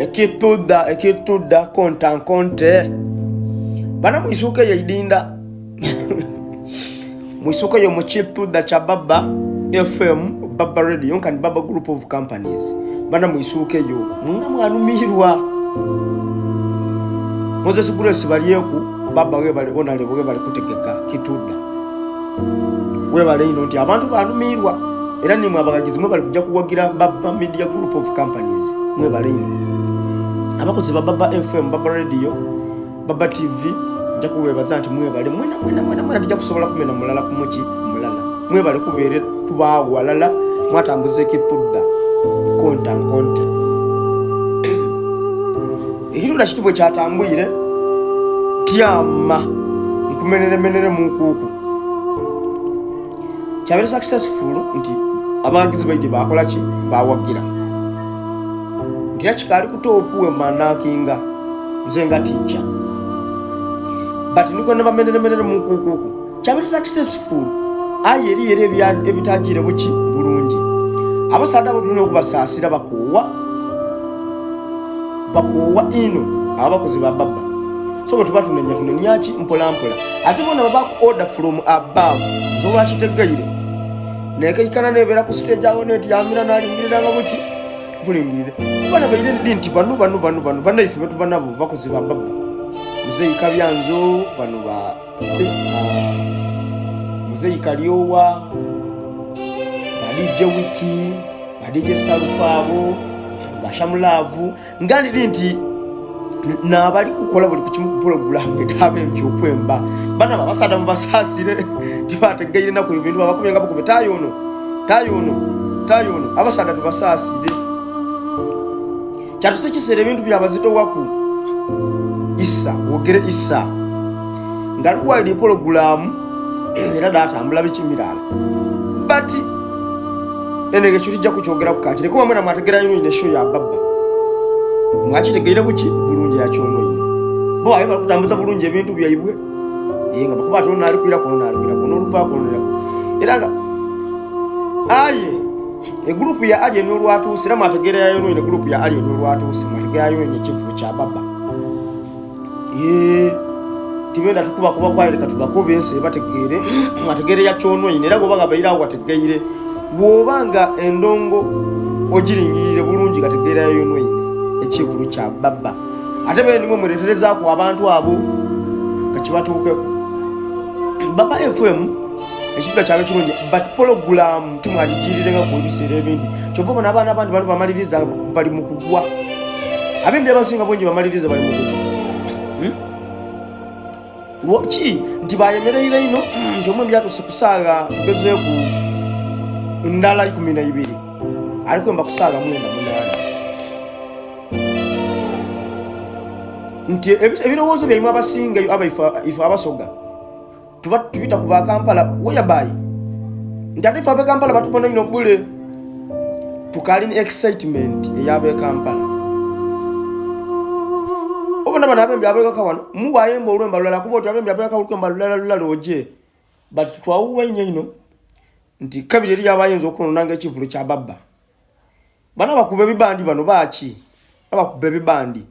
Ekitudha ekitudha konta nkonte. Bana mwisuka eyo idinda. Mwisuka eyo mu kitudha kya Baba FM, Baba Radio nkani Baba Group of Companies. Bana mwisuka eyo nga mwanumirwa. Moses Grace balyeku Baba webale onale webale kutegeka kitudha. Webale ino nti abantu banumirwa era nimwe abagagizi mwebale kujja kuwagira Baba Media Group of Companies. Mwebale ino abakozi ba Baba FM, Baba Radio, Baba TV, nja kuwebaza nti mwebale mwena mwena mwena mwena, tijja kusobola kumena mulala kumuki mulala. Mwebale kubeere kubaawo walala mwatambuza ekipudda konta nkonte ekitunda kitu bwe kyatambwire tyama nkumeneremenere mukuuku kyabere successful nti abawagizi baidi bakola ki bawagira nti era kikaali kutoopu we manakinga nze nga ticca but nikwenda bameneremenere mukuukuuku kyabere successful aye eri era ebitagiire buki bulungi abasaadha abo tulina okubasaasira bakoowa bakoowa ino abakozi ba baba so bwe tuba tunenya tunenyaki mpolampola ate bona babaku order from above nze olwakitegeire nekeikana nebeera ku stage awo netyamira nalingirira nga buki bulingirire kuba nabaire ndi nti bano bano bano bano banaife betuba nabo bakozi ba baba muzeyi kabyanzo bano ba muzeyi kalyowa badije wiki badije salufa abo bashamulaavu nga ndiri nti nabali kukola buli kukimu ku pulogulaamu edabempya okwemba bana babasaada mubasaasire tibategeire naku ebintu babakubye nga bakube tayo ono tayo ono tayo ono abasaada tubasaasire kyatuse ekiseera ebintu byabazitowaku isa wogere isa nga luwalira epologulaamu era datambula biki mirala but eno ekyo tujja kukyogera kakireko wamwe namwategera ino ine show ya baba mwakitegeire buki bulungi yakyonoine bo aye bakutambuza bulungi ebintu byaibwe ye nga bakuba ate nalikwira kuno nalikwira kuno oluvaako nolirako era nga aye egurupu ya alien olwatuuse era mwategeera yayonoine egurupu ya alien olwatuuse mwategeera yayonoine ekivulo kya baba tibenda tukuba kuba kwayo leka tubakobe ensi ebategeere mwategeere yakyonoine era bwoba nga baire awo wategeire bwoba nga endongo ogiringirire bulungi gategeera yayonoine ekivulu kya baba ate bere nimwe mwereterezaku abantu abo nga kibatuukeko Baba FM ekitula kyalo kirungi but pologulamu timwagigirirenga ku ebiseera ebindi kyova obona abaana abandi bano bamaliriza bali mu kugwa abembi abasinga bungi bamaliriza bali mu kugwa hmm? Lwaki nti bayemereire ino nti omwembi yatuuse kusaaga tugezeeku ndala 12 ali kwemba kusaaga 98 nti ebirowoozo byaimwe abasinga abaife abasoga tuba tubita ku ba Kampala whereby nti ate ife abe Kampala batubona ino bule tukali ni excitement eyabe Kampala obona bano abembi abekaka wano muwayemba olwemba lulala kuba oti abembi abekaka olwemba lulala lulala oje but twawuwa inyo ino nti kabiri eri yabayinza okwononanga ekivulu kya babba Bano abakuba ebibandi bano baaki abakuba ebibandi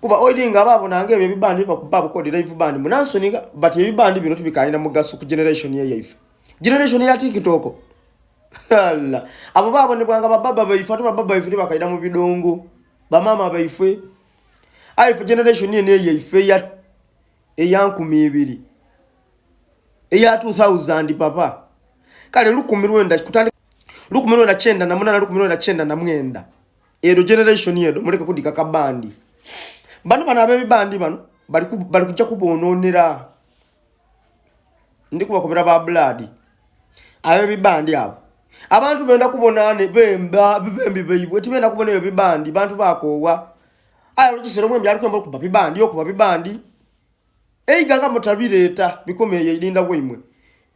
kuba oidi nga baabo nange ebyo ebibandi bakuba abukodi live band munansoni but ebibandi bino tubikalina mugaso ku generation ye yaife generation ya TikTok Allah abo baabonebwanga bababa baife ate bababa baife tebakaida mu bidongo bamaama baife aife generation eno eyaife ya eya 2000 eya 2000 papa kale 1900 kutandika 1998 1999 ero generation edo muleke kudika kabandi bano bano abebibandi bano bali kujja kubononera ndi kubakobera ba blood abebibandi abo abantu benda kubona ne bemba bibembi beibwe tibenda kubona ebyo bibandi bantu bakoowa aye olukisero mwembi ali kwemba okuba bibandi okuba bibandi Eiga nga mutabireeta bikome eyo eirinda bwaimwe.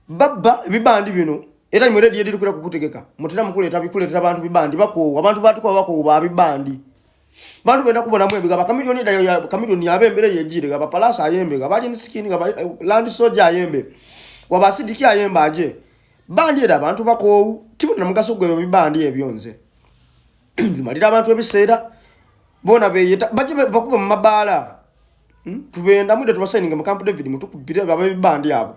Babba ebibandi bino era imwe rediyo ediri kwira kukutegeka mutera mukuleeta bikuleetera bantu bibandi bakoowa abantu batukoba bakoowa ba bibandi bantu benda kubonamu ebigaba kamilioni eda kamilioni yabembere yejire gaba palasa ayembe gaba alien skin gaba land soja ayembe waba sidiki ayembe aje bandi era abantu bakoowu tibona mugaso gwe bibandi ebyo nze bimalira abantu ebiseera. Bona beyeta baje bakuba mu mabaala. Tubenda mwide tubasayininga mu Camp David mutukubire babe bandi abo.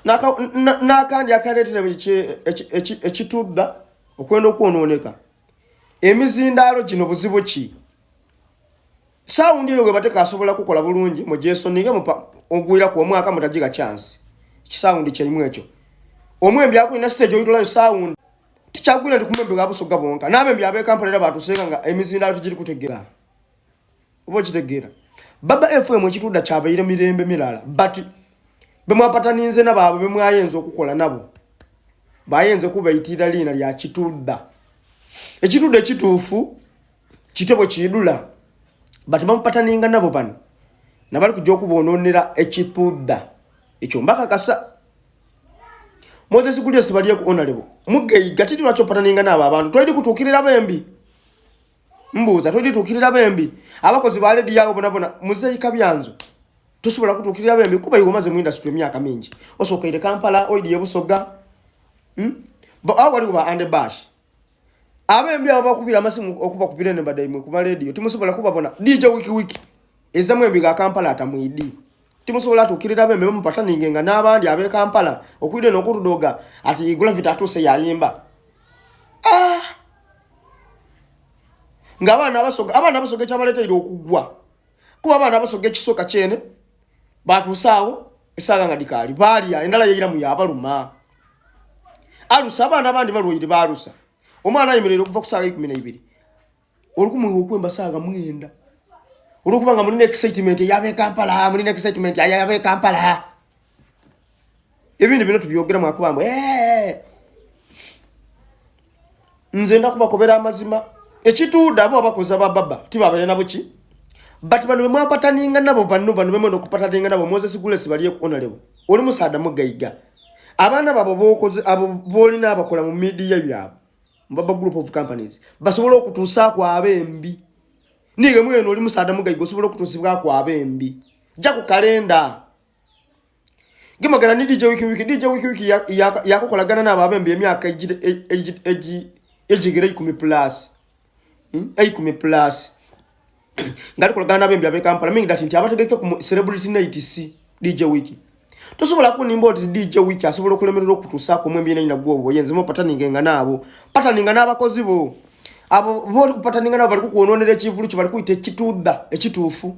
N'akandi akaleetera ekitudda okwenda okwonooneka. Emizindaalo gino buzibu ki? Sound eyo gwe bateka asobola kukola bulungi mu jesoninge ogwira ku omwaka mutagiga chance. Kisaundi kyaimwe ekyo. Omwembi akulina stage oyitolayo sound. Tikyagwira ndi kumwembi ga Busoga bonka. N'abembi ab'e Kampala era batusenga nga emizindaalo tigiri kutegeera. Oba okitegeera. Baba FM ekitudda kyabaire mirembe mirala but bemwapataninze nabo abo bemwayenza okukola nabo bayenze kubayitirira liina lya kitudda. Ekitudda ekituufu kityo bwe kiidula but bamupataninga nabo bano nabali kujja okuboononera ekitudda ekyo mbakakasa. Moses Gulius baliye ku honorable mugeiga titi lwaki opataninga nabo abantu twali kutuukirira bembi mbuuza twali tuukirira bembi abakozi ba ledi yawo bonabona muzeeyi Kabyanzo tosobola kutuukirira bembi kuba iwe omaze mu industry emyaka mingi osookeire Kampala oidi ye Busoga awo waliwo ba Andy Bash abembi abo bakubira amasimu okubakubira ene badaimwe kuba radio timusobola kubabona DJ wiki wiki ezamu embi ga Kampala atamwidi timusobola atuukirira bembi bamupataninge nga n'abandi ab'e Kampala okwida eno okutudoga ati Gravity atuuse yayimba. Nga abaana abasoga ekyabaleeteire okugwa kuba abaana abasoga ekisooka kyene batuuse awo esaaga nga dikaali baalya endala yairamu yabaluma alusa abaana abandi balwaire balusa omwana ayemereire okuva ku saaga 12 olukumuwa okwemba saaga 9 olwokuba nga mulina excitement eyabe Kampala mulina excitement yabe Kampala ebindi bino tubyogera mwakuba mbu nze ndakubakobera amazima ekituuda abo abakoza ba baba tibabeere nabo ki but bano bemwapataninga nabo bano bemwenda okupataninga nabo Moses Gules baliye ku honorable oli musaada mugaiga abaana babo bokoze abo bolina abakola mu media byabwe mu baba group of companies basobola okutuusaako abembi niige mweno oli musaada mugaiga osobola okutuusibwako abembi jja ku kalenda gemagana ni DJ wiki wiki DJ wiki wiki yakukolagana n'abo abembi emyaka egigera 10 plus 10 plus nga likolagana n'abembi ab'e Kampala meaning that nti abategeke ku celebrity night si DJ wiki tosobola kunimba oti DJ wiki asobola okulemerera okutuusaako omwembi yenna gwo obuyenzi mo pataninge nga naabo pataninga n'abakozi bo abo boli kupataninga nabo bali kukwononera ekivulu kyo bali kuyita ekitudda ekituufu.